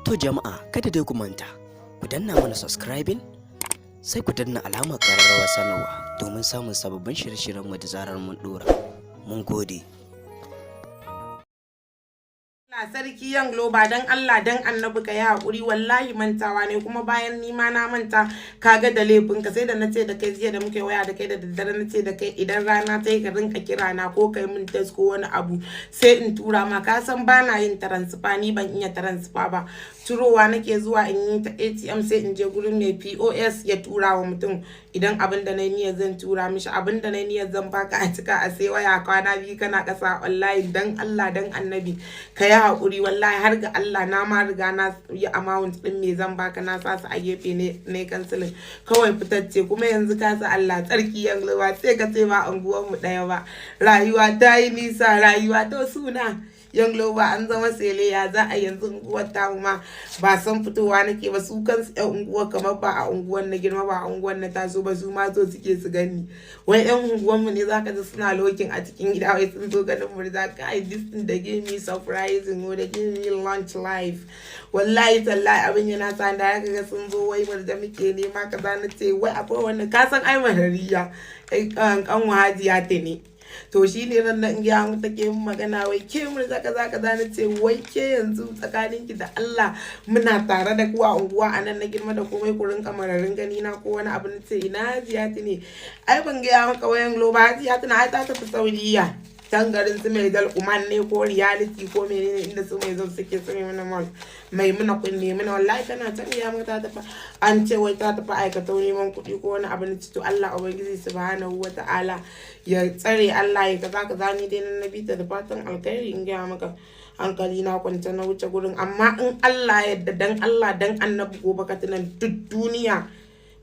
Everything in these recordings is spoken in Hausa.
To jama'a, kada dai ku manta, ku danna mana subscribing, sai ku danna alamar ƙararrawar sanarwa domin samun sababbin shirye-shiryenmu da zarar mun ɗora. Mun gode. Allah sarki, Yan Globa, dan Allah dan Annabi ka yi haƙuri. Wallahi mantawa ne, kuma bayan ni ma na manta, kaga da laifinka. Sai da na ce da kai jiya da muke waya da kai da daddare, na ce da kai idan rana ta yi ka rinka kira na ko kai min text ko wani abu, sai in tura ma. Ka san ba na yin transfer, ni ban iya transfer ba. Turowa nake zuwa in yi ta ATM, sai in je gurin mai POS ya tura wa mutum idan abin da na yi niyyar zan tura mishi, abin da na yi niyyar zan baka a cika a sai waya. Kwana 2 kana ƙasa. Wallahi dan Allah dan Annabi ka yi haƙuri. Wallahi har ga Allah na ma riga na yi amount ɗin me zan baka, na sa su a gefe ne, ne cancelling kawai fitacce. Kuma yanzu ka sa Allah tsarki, yanzu ba sai ka ce ba unguwar mu ɗaya ba. Rayuwa ta yi nisa, rayuwa to suna Yan Globa an zama sele. Ya za a yanzu unguwar tamu ma ba san fitowa nake ba. Su kansu yan unguwar, kamar ba a unguwar na girma ba, a unguwar na taso ba, su ma zo suke su gani. Wai yan unguwar mu ne zaka ji suna knocking a cikin gida, wai sun zo ganin Murja. Kai, this thing da give me surprising or da give me lunch life. Wallahi tallahi abin yana sa da ga sun zo, wai Murja muke nema kaza. Na ce wai akwai wani, ka san ai marariya kan hajiya ta ne. To shi ne ran nan ya mu take mun magana, wai ke Murja, kaza kaza. Na ce wai ke yanzu tsakaninki da Allah, muna tare da ku a unguwa, a nan na girma da komai, ku rinka mararin gani na ko wani abu. Na ce ina hajiya ne? Ai ban gaya maka wayan Globa, hajiya tana ai ta tafi Saudiya, can garin su mai dal Uman ne ko reality ko menene, inda su mai zau suke, su mai mana mall mai muna kunne muna. Wallahi tana can, ya mata ta tafi, an ce wai ta tafi aikata neman kuɗi ko wani abu. Na ci to Allah ubangiji subhanahu wata'ala ya tsare, Allah ya kaza kaza. Ni dai na bi ta da fatan alkhairi. In gaya maka, hankali na kwance na wuce gurin. Amma in Allah yadda, dan Allah dan Annabi, gobe ka tunan. Duk duniya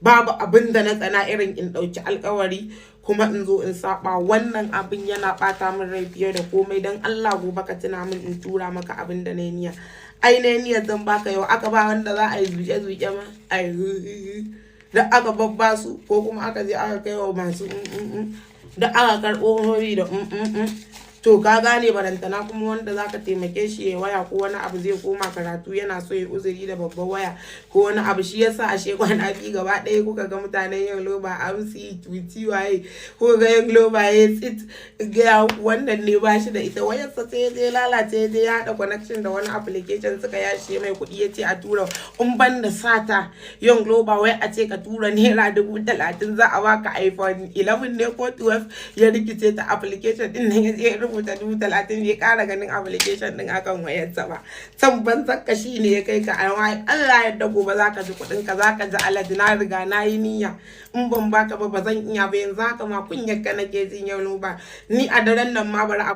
babu abin da na tsana irin in ɗauki alkawari kuma in zo in saba. Wannan abin yana ɓata min rai fiye da komai. Dan Allah gobe ka tuna min in tura maka abin da na yi niyya. Ai na niyyar zan baka yau, aka ba wanda za a yi zuke zuke ma, ai da aka babba su, ko kuma aka je aka kai wa masu da aka karɓo hori da. To ka gane, barantana kuma wanda zaka taimake shi ya waya ko wani abu, zai koma karatu, yana so ya uzuri da babbar waya ko wani abu. Shi yasa ashe kwana 2 gaba ɗaya kuka ga mutanen Yan Loba amsi tuti waye, kuka ga Yan Loba ya tsit ga wannan ne ba shi da ita. Wayarsa sai ya je lalace, ya je ya haɗa connection da wani application, suka yashe mai kuɗi, ya ce a tura. In ban da sata, Yan Globa, wai a ce ka tura naira 30,000 za a baka iPhone 11 ne ko 12. Ya rikice ta application din nan, ya je rubuta 30,000, bai kara ganin application din akan wayarsa ba. Can ban ka shi ne ya kai ka. Allah yadda gobe zaka ji kuɗin ka, zaka ji alert. Na riga na yi niyya, in ban baka ba ba zan iya ba. Yanzu haka ma kunyar ka nake jin yau ba ni a daren nan ma bari.